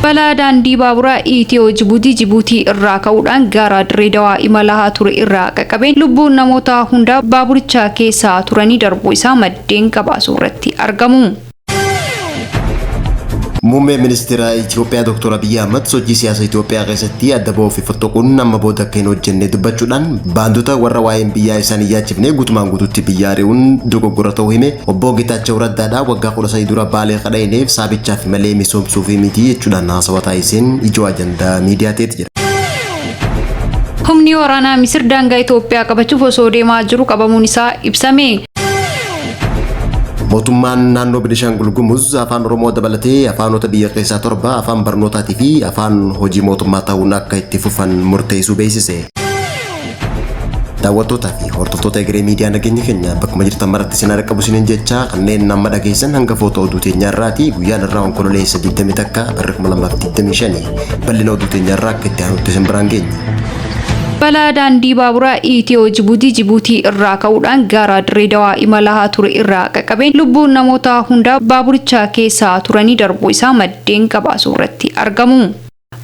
Balaa daandii baaburaa Itiyoo Jibuutii Jibuutii irraa ka'uudhaan gara Dirree Dawaa imalaa ture irraa qaqqabeen lubbuun namoota hundaa baaburicha keessa turanii darbuu isaa maddeen gabaasuu irratti argamu. Muummeen Ministeera Itiyoophiyaa Dr. Abiyyi Ahmad sochii siyaasa Itiyoophiyaa keessatti adda ba'uu fi fottoquun amma booda akka hin hojjenne dubbachuudhaan baandota warra waa'een biyyaa isaan hin yaachifne guutumaan guutuutti biyya ari'uun dogoggora ta'uu hime. Obbo Getaachaw Raddaadha waggaa 13 dura Baalee kadha'ineef saabichaaf malee misoomsuuf miti jechuudhaan haasawa taasiseen ijoo ajandaa miidiyaa ta'eeti jira. Humni waraanaa Misir daangaa Itoophiyaa qabachuuf osoo deemaa jiru qabamuun isaa ibsame. Mootummaan naannoo Benishaangul Gumuz afaan Oromoo dabalatee afaanota biyya keessaa 7 afaan barnootaatii fi afaan hojii mootummaa ta'uun akka itti fufan murteessuu beeksise. Daawwattootaa fi hordoftoota Egeree Miidiyaa nageenyi keenya bakkuma jirtan maratti isin haa dhaqqabu isiniin jecha kanneen amma dhageessan hangafoota oduu teenyaa irraati. Guyyaan irraa Onkololeessa 21 barri 2025 bal'ina oduu teenyaa irraa akka itti aanutti isin biraan geenya. Balaa daandii baaburaa Itiyoo Jibuutii Jibuutii irraa ka'uudhaan gara Dirree Dawaa imalaa ture irraa qaqqabeen lubbuun namoota hundaa baaburicha keessa turanii darbuu isaa maddeen gabaasuu irratti argamu.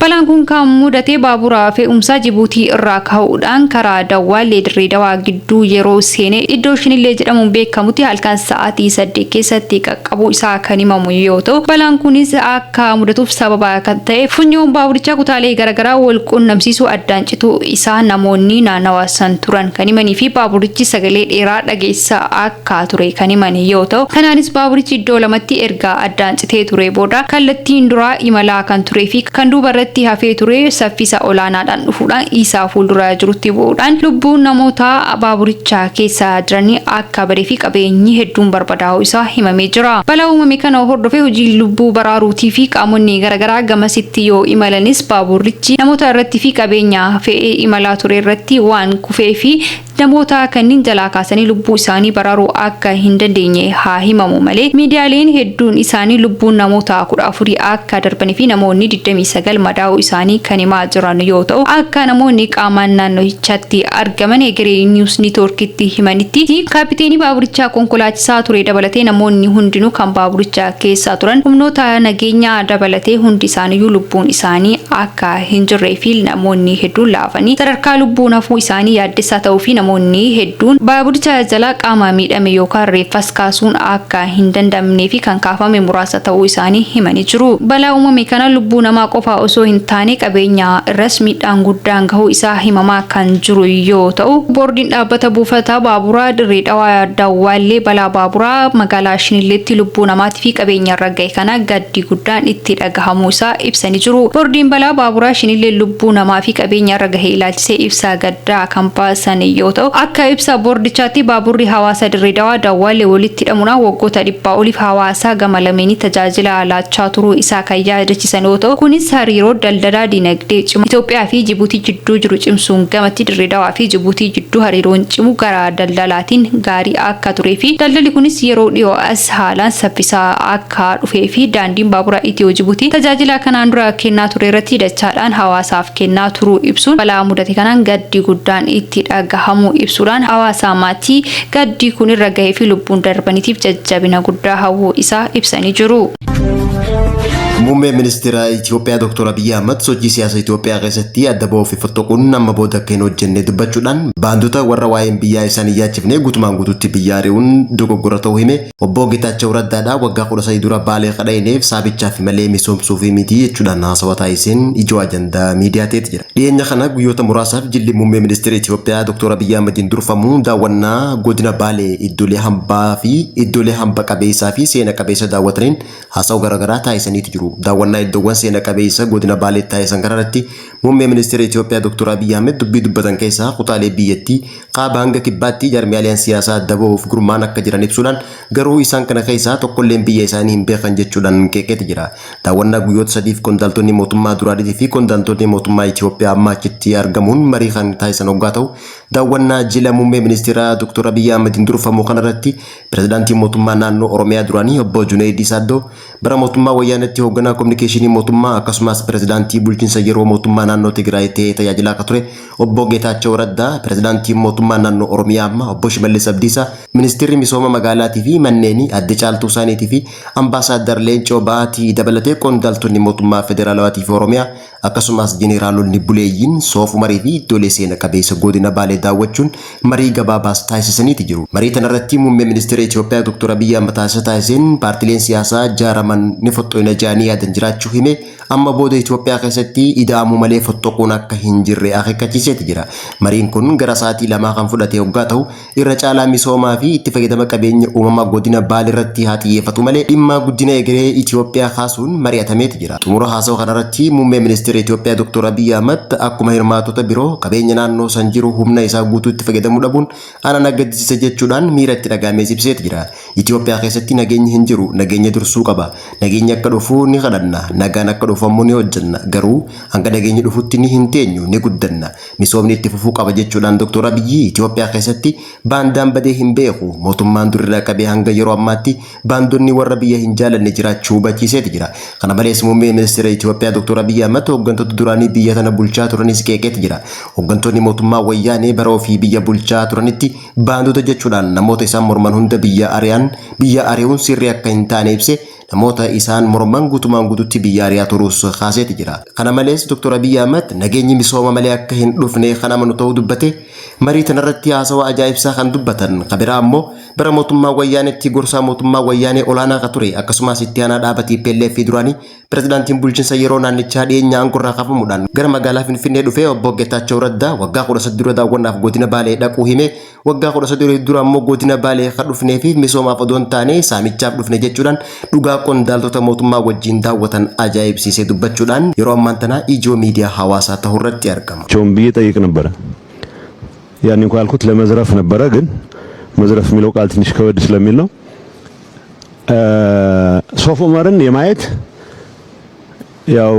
Balaan kun kan mudate baabura fe'umsaa Jibuutii irraa ka'uudhaan karaa Dawwaallee Dirree Dawaa gidduu yeroo seene iddoo Shinillee jedhamuun beekamutti halkan sa'aatii 8 keessatti qaqqabuu isaa kan himamu yoo ta'u, balaan kunis akka mudatuuf sababa kan ta'e funyoon baaburichaa kutaalee garaagaraa wal quunnamsiisuu addaan cituu isaa namoonni naannawa san turan kan himanii fi baaburichi sagalee dheeraa dhageessisaa akka ture kan himan yoo ta'u, kanaanis baaburichi iddoo lamatti erga addaan citee ture booda kallattiin duraa imalaa kan turee fi kan duuba irratti hafee ture saffisa olaanaadhaan dhufuudhaan isaa fuuldura jirutti bu'uudhaan lubbuun namoota baaburicha keessa jiranii akka badee fi qabeenyi hedduun barbadaa'uu isaa himamee jira. Balaa uumame kana hordofee hojii lubbuu baraaruutii fi qaamonni garaagaraa gamasitti yoo imalanis baaburrichi namoota irratti fi qabeenya fe'ee imalaa ture irratti waan kufee fi namoota kanneen jalaa kaasanii lubbuu isaanii baraaruu akka hin dandeenye haa himamu malee miidiyaaleen hedduun isaanii lubbuun namoota 14 akka darbanii fi namoonni 29 madaa'uu isaanii kan himaa jiran yoo ta'u, akka namoonni qaamaan naannochatti argaman Egeree Niwus Niitwoorkitti himanitti kaapiteenii baaburichaa konkolaachisaa ture dabalatee namoonni hundinuu kan baaburicha keessa turan humnoota nageenyaa dabalatee hundi isaaniiyyuu lubbuun isaanii akka hin jirree fi namoonni hedduun laafanii sadarkaa lubbuun hafuu isaanii yaaddessaa ta'uu fi namoonni hedduun baaburicha jalaa qaama miidhame yookaan reeffas kaasuun akka hin danda'amnee fi kan kaafame muraasa ta'uu isaanii himanii jiru. Balaa uumame kana lubbuu namaa qofaa osoo hin taane qabeenya irras miidhaan guddaan gahuu isaa himamaa kan jiru yoo ta'u, boordiin dhaabbata buufata baaburaa Dirree Dhawaa Dawwaallee balaa baaburaa magaalaa Shinilleetti lubbuu namaatii fi qabeenya irra gahe kana gaddi guddaan itti dhagahamuu isaa ibsanii jiru. Boordiin balaa baaburaa Shinillee lubbuu namaa fi qabeenya irra gahe ilaalchisee ibsa gaddaa kan baasan yoo ta'u, akka ibsa boordichaatti baaburri hawaasa Dirree Dawaa Dawwaallee walitti hidhamuudhaan waggoota dhibbaa oliif hawaasa gama lameenii tajaajila laachaa turuu isaa kan yaadachiisan yoo ta'u, kunis hariiroo daldalaa dinagdee cimaa Itoophiyaa fi Jibuutii jidduu jiru cimsuun gamatti Dirree Dawaa fi Jibuutii jidduu hariiroon cimu gara daldalaatiin gaarii akka turee fi daldalli kunis yeroo dhiyoo as haalaan saffisaa akka dhufee fi daandiin baaburaa Itiyoo Jibuutii tajaajila kanaan dura kennaa ture irratti dachaadhaan hawaasaaf kennaa turuu ibsuun balaa mudate kanaan gaddi guddaan itti dhagahamuu ibsuudhaan hawaasa maatii gaddi kun irra gahee fi lubbuun darbaniitiif jajjabina guddaa hawwuu isaa ibsanii jiru. Muummeen Ministeera Itiyoophiyaa Dr. Abiyyi Ahmad sochii siyaasa Itiyoophiyaa keessatti adda ba'uu fi fottoquun amma booda akka hin hojjenne dubbachuudhaan baandota warra waa'een biyyaa isaan hin yaachifne guutumaan guutuutti biyya ari'uun dogoggora ta'uu hime. Obbo Getaachaw Raddaadha waggaa 13 dura Baalee kadha'ineef saabichaaf malee misoomsuuf miti jechuudhaan haasawa taasiseen ijoo ajandaa miidiyaa ta'eeti jira. Dhiyeenya kana guyyoota muraasaaf jilli muummee ministeera Itiyoophiyaa Dr. Abiyyi Ahmadiin durfamu daawwannaa godina Baalee iddoolee hambaa fi iddoolee hamba qabeessaa fi seena qabeessa daawwataniin haasawa garaagaraa taasisaniitu jiru. Daawwannaa iddoowwan seena qabeessa godina Baaleetti taasisan kanarratti muummee ministeera Itiyoophiyaa Dr. Abiyyi Ahmed dubbii dubbatan keessaa kutaalee biyyattii kaaba hanga kibbaatti jaarmiyaaleen siyaasaa adda bahuuf gurmaa'an akka jiran ibsuudhaan garuu isaan kana keessaa tokkolleen biyya isaanii hin beekan jechuudhaan qeeqeeti jira. Daawwannaa guyyoota sadiif qondaaltonni mootummaa duraaniitii fi qondaaltonni mootummaa Itiyoophiyaa ammaa achitti argamuun marii kan taasisan hoggaa ta'u, Daawwannaa jila muummee ministeeraa Dr. Abiyyi Ahmediin durfamu kanarratti pirezidaantiin mootummaa naannoo Oromiyaa duraanii obbo Junaayid Saaddoo, bara mootummaa Wayyaanatti hoogganaa kominikeeshinii mootummaa akkasumas pirezidaantii bulchiinsa yeroo mootummaa naannoo Tigraay ta'ee tajaajilaa akka ture obbo Geetaachoo Raddaa, pirezidaantiin mootummaa naannoo Oromiyaa amma obbo Shimallis Abdiisaa, ministeerri misooma magaalaatii fi manneenii adde Caaltuu Saaniitii fi ambaasaaddar Leencoo Baatii dabalatee qondaaltonni mootummaa federaalawaatii fi Oromiyaa akkasumas jeneraalonni buleeyyiin Soof Umarii fi iddoolee seena qabeessa godina Baalee daawwachuun marii gabaabaas taasisaniiti jiru. Marii tanarratti muummee ministeera Itoophiyaa Dr. Abiyyi Ahmad taasisa taasiseen paartileen siyaasaa jaaraman ni fottoqina jedhanii yaadan jiraachuu hime, amma booda Itoophiyaa keessatti ida'amuu malee fottoquun akka hin jirre akeekkachiiseeti jira. Mariin kun gara sa'aatii 2 kan fudhate hoggaa ta'u, irra caalaa misoomaa fi itti fayyadama qabeenya uumamaa godina Baalee irratti haa xiyyeeffatu malee dhimma guddina egeree Itoophiyaa kaasuun mari'atameeti jira. Xumura haasawa kanarratti muummee ministeera Itoophiyaa Dr. Abiyyi Ahmad akkuma hirmaattota biroo qabeenya naannoo san jiru humna isaa guutuu itti fayyadamuu dhabuun ana na gaddisiisa jechuudhaan miira itti dhaga'amee ibseeti jira. Itoophiyaa keessatti nageenyi hin jiru, nageenya dursuu qaba. Nageenyi akka dhufu ni kadhanna, nagaan akka dhufu ammoo ni hojjenna. Garuu hanga nageenyi dhufutti ni hin teenyu, ni guddanna. Misoomni itti fufuu qaba jechuudhaan Dr. Abiyyi Itoophiyaa keessatti baandaan badee hin beeku. Mootummaan durirraa qabee hanga yeroo ammaatti baandonni warra biyya hin jaalanne jiraachuu hubachiiseeti jira. Kana malees muummee ministeera Itoophiyaa Dr. Abiyyi Ahmad hooggantoota duraanii biyya tana bulchaa turanis qeeqeeti jira. Hooggantoonni mootummaa Wayyaanee bara ofii biyya bulchaa turanitti baandota jechuudhaan namoota isaan morman hunda biyya ari'an, biyya ari'uun sirrii akka hin taane ibse, namoota isaan morman guutumaan guututti biyya ari'aa turuus kaaseeti jira. Kana malees Dr. Abiyyi Ahmad nageenyi misooma malee akka hin dhufne kan amanu ta'uu dubbate. Marii tanarratti haasawa ajaa'ibsaa kan dubbatan kan biraa ammoo bara mootummaa Wayyaanetti gorsaa mootummaa Wayyaanee olaanaa kan ture akkasumas itti aanaa dhaaba TPLF duraanii pirezidaantiin bulchiinsa yeroo naannichaa dhiyeenya aangorraa kaafamuudhaan gara magaalaa Finfinnee dhufee obbo Geetaachoo Raddaa waggaa 13 dura daawwannaaf godina Baalee dhaquu hime. Waggaa 13 dura ammoo godina Baalee kan dhufnee fi misoomaaf odoo hin taane saamichaaf dhufne jechuudhaan dhugaa qondaaltota mootummaa wajjin daawwatan ajaa'ibsiisee dubbachuudhaan yeroo ammaan tana ijoo miidiyaa hawaasaa ta'uu irratti argama. ቸውን ብዬ ጠይቅ ነበረ። ያን እንኳ ያልኩት ለመዝረፍ ነበረ፣ ግን መዝረፍ የሚለው ቃል ትንሽ ከበድ ስለሚል ነው። ሶፍ ዑመርን የማየት ያው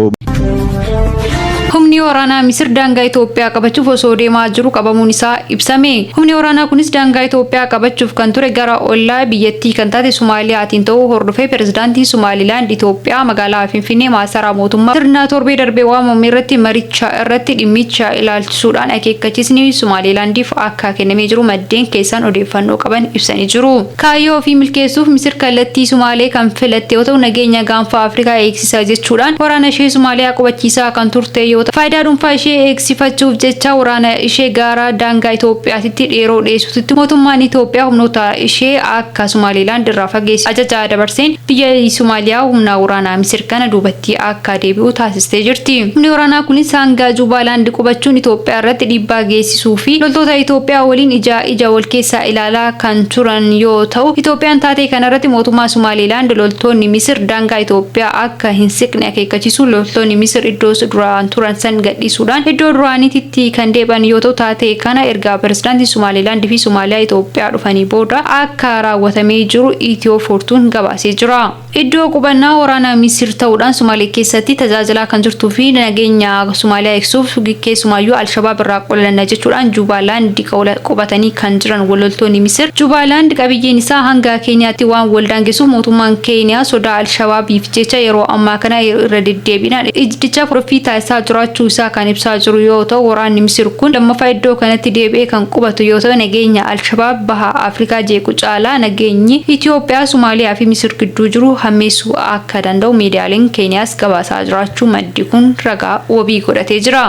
Humni waraanaa Misir daangaa Itoophiyaa qabachuuf osoo deemaa jiru qabamuun isaa ibsame. Humni waraanaa kunis daangaa Itoophiyaa qabachuuf kan ture gara ollaa biyyattii kan taate Soomaaliyaatiin ta'uu hordofee pirezidaantiin Somaalilaand Itoophiyaa magaalaa Finfinnee maasaraa mootummaa sirna torbee darbee waamame irratti maricha irratti dhimmicha ilaalchisuudhaan akeekkachiisni Somaalilaandiif akka kennamee jiru maddeen keessaan odeeffannoo qaban ibsanii jiru. Kaayyoo ofii milkeessuuf Misir kallattii Sumaalee kan filatte yoo ta'u, nageenya gaanfa Afrikaa eegsisa jechuudhaan waraana ishee Somaaliyaa qubachiisaa kan turte yoo ta'u, faayidaa dhuunfaa ishee eegsifachuuf jecha waraana ishee gara daangaa Itoophiyaatti dheeroo dhiyeessuutti mootummaan Itoophiyaa humnoota ishee akka Somaalilaand irraa fageessu ajaja dabarseen biyya Somaaliyaa humna waraanaa Misir kana duubatti akka deebi'u taasistee jirti. Humni waraanaa kunis hanga Jubaalaand qubachuun Itoophiyaa irratti dhiibbaa geessisuu fi loltoota Itoophiyaa waliin ija ija wal keessaa ilaalaa kan turan yoo ta'u, Itoophiyaan taatee kanarratti mootummaa Somaalilaand loltoonni Misir daangaa Itoophiyaa akka hin siqne akeekkachiisuun loltoonni Misir iddoo duraan turan san gadhiisuudhaan iddoo duraaniitti kan deebi'an yoo ta'u, taatee kana erga pirezidaantii Somaalilaand fi Somaaliyaa Itoophiyaa dhufanii booda akka raawwatamee jiru Itiyoo Foortuun gabaasee jira. Iddoo qubannaa waraanaa Misir ta'uudhaan Somaalee keessatti tajaajilaa kan jirtuu fi nageenya Somaaliyaa eegsuuf keessumaayyuu Alshabaab irraa qolanna jechuudhaan Jubaalaand qubatanii kan jiran loltoonni Misir. Jubaalaand qabiyyeen isaa hanga Keeniyaatti waan wal daangessuuf mootummaan Keeniyaa sodaa Alshabaabiif jecha yeroo ammaa kana irra deddeebiidhaan ijdicha hordoffii taasisaa jiraachuu isaa kan ibsaa jiru yoo ta'u, waraanni Misir kun lammaffaa iddoo kanatti deebi'ee kan qubatu yoo ta'u, nageenya Alshabaab baha Afrikaa jeequ caalaa nageenyi Itoophiyaa, Somaaliyaa fi Misir gidduu jiru hammeessuu akka danda'u miidiyaaleen Keeniyaas gabaasaa jiraachuu maddi kun ragaa wabii godhatee jira.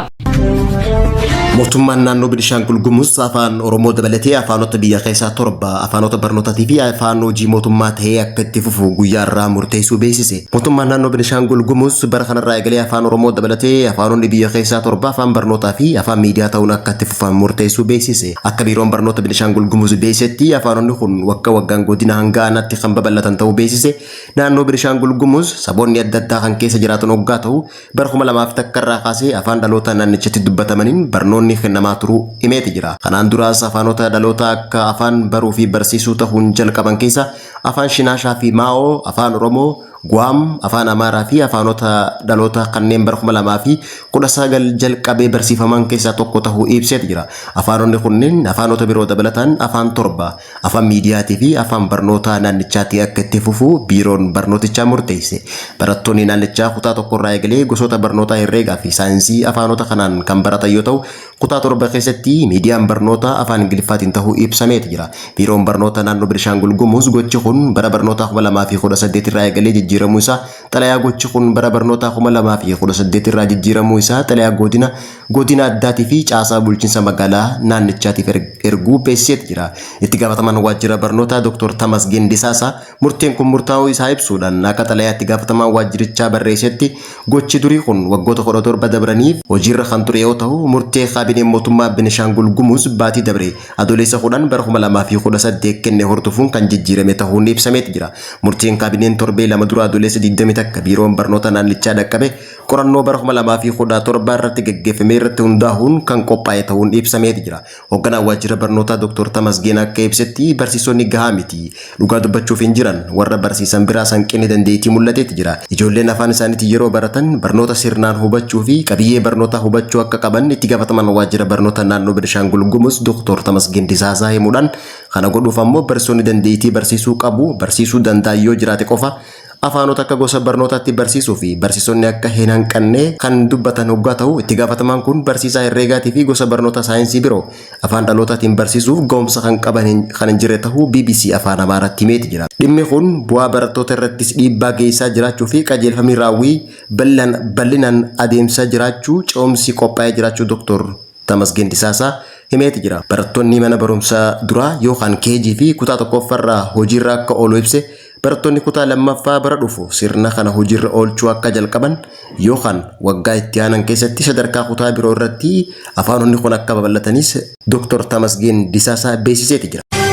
Mootummaan naannoo Binishaangul Gumuz afaan Oromoo dabalatee afaanota biyya keessaa 7 afaanota barnootaatii fi afaan hojii mootummaa ta'ee akka itti fufu guyyaa irraa murteessuu beeksise. Mootummaan naannoo Binishaangul Gumuz bara kanarraa eegalee afaan Oromoo dabalatee afaanonni biyya keessaa 7 afaan barnootaa fi afaan miidiyaa ta'uun akka itti fufan murteessuu beeksise. Akka biiroon barnoota Binishaangul Gumuz beeksisetti afaanonni kun waggaa waggaan godina hanga aanaatti kan babal'atan ta'uu beeksise. Naannoo Binishaangul Gumuz saboonni adda addaa kan keessa jiraatan hoggaa ta'u, bara 2001 irraa kaasee afaan dhaloota naannichatti dubbatamaniin barnoonni kennamaa turuu himeeti jira. Kanaan duraas afaanota dhaloota akka afaan baruu fi barsiisuu ta'uun jalqaban keessa afaan Shinaashaa fi Maa'oo, afaan Oromoo, Guwaam, Afaan Amaaraa fi afaanota dhalootaa kanneen bara 2019 jalqabee barsiifaman keessaa tokko tahuu ibseeti jira. Afaanonni kunneen afaanota biroo dabalataan afaan 7 afaan miidiyaatii fi afaan barnootaa naannichaatii akka itti fufu biiroon barnootichaa murteesse. Barattoonni naannichaa kutaa tokkorraa eegalee gosoota barnootaa herreegaa fi saayinsii afaanota kanaan kan baratan yoo ta'u, Kutaa 7 keessatti miidiyaan barnootaa afaan Ingiliffaatiin tahuu ibsameeti jira. Biiroon Barnoota Naannoo Benishaangul Gumuz gochi kun bara barnootaa 2018 irraa eegalee jijjiiramuu isaa xalayaa gochi kun bara barnootaa 2018 irraa jijjiiramuu isaa xalayaa godina godina addaatii fi caasaa bulchiinsa magaalaa naannichaatiif erguu beeksiseeti jira. Itti gaafatamaan waajjira barnootaa Dr. Tamasgeen Disaasaa murteen kun murtaa'uu isaa ibsuudhaan akka xalayaa itti gaafatamaan waajjirichaa barreessetti Gochi durii kun waggoota 17 dabraniif hojiirra kan ture yoo tahu, murtee kaabineen mootummaa Benishaangul Gumuz baatii dabre Adoleessa 10 bara 2018 kenne hordofuun kan jijjiirame tahuun ibsameeti jira. Murteen kaabineen torbee 2 dura Adoleessa 21 Biiroon Barnoota naannichaa dhaqqabe qorannoo bara 2017 irratti gaggeeffame irratti hundaahuun kan qophaa'e tahuun ibsameeti jira. Hogganaan Waajjira Barnootaa Doktor Tamasgeen akka ibsetti barsiisonni gahaa miti. Dhugaa dubbachuuf hin jiran. Warra barsiisan biraas hanqinni dandeettii mul'ateeti jira. Ijoolleen afaan isaaniitiin yeroo baratan barnoota sirnaan hubachuu fi qabiyyee barnootaa hubachuu akka qaban itti gaafatamaan Waajjira Barnoota Naannoo Benishaangul Gumuz Doktor Tamasgeen Disaasaa himuudhaan kana godhuuf ammoo barsiisonni dandeettii barsiisuu qabu barsiisuu danda'an yoo jiraate qofa Afaanota akka gosa barnootaatti barsiisuu fi barsiisonni akka hin hanqanne kan dubbatan hoggaa ta'u, itti gaafatamaan kun barsiisaa herreegaatii fi gosa barnoota saayinsii biroo afaan dhalootaatiin barsiisuuf gahumsa kan qaban kan hin jirre tahuu bbc Afaan Amaaraatti himeeti jira. Dhimmi kun bu'aa barattoota irrattis dhiibbaa geessisaa jiraachuu fi qajeelfamni raawwii bal'inaan adeemsisaa jiraachuu ce'umsi qophaa'ee jiraachuu Dr. Tamasgeen Disaasaa himeeti jira. Barattoonni mana barumsaa duraa yookaan KG fi kutaa tokkoffarraa hojiirra akka oolu ibse barattoonni kutaa lammaffaa bara dhufu sirna kana hojiirra oolchuu akka jalqaban yookaan waggaa itti aanan keessatti sadarkaa kutaa biroo irratti afaanonni kun akka babal'atanis Dr. Tamasgeen Disaasaa beeksiseeti jira.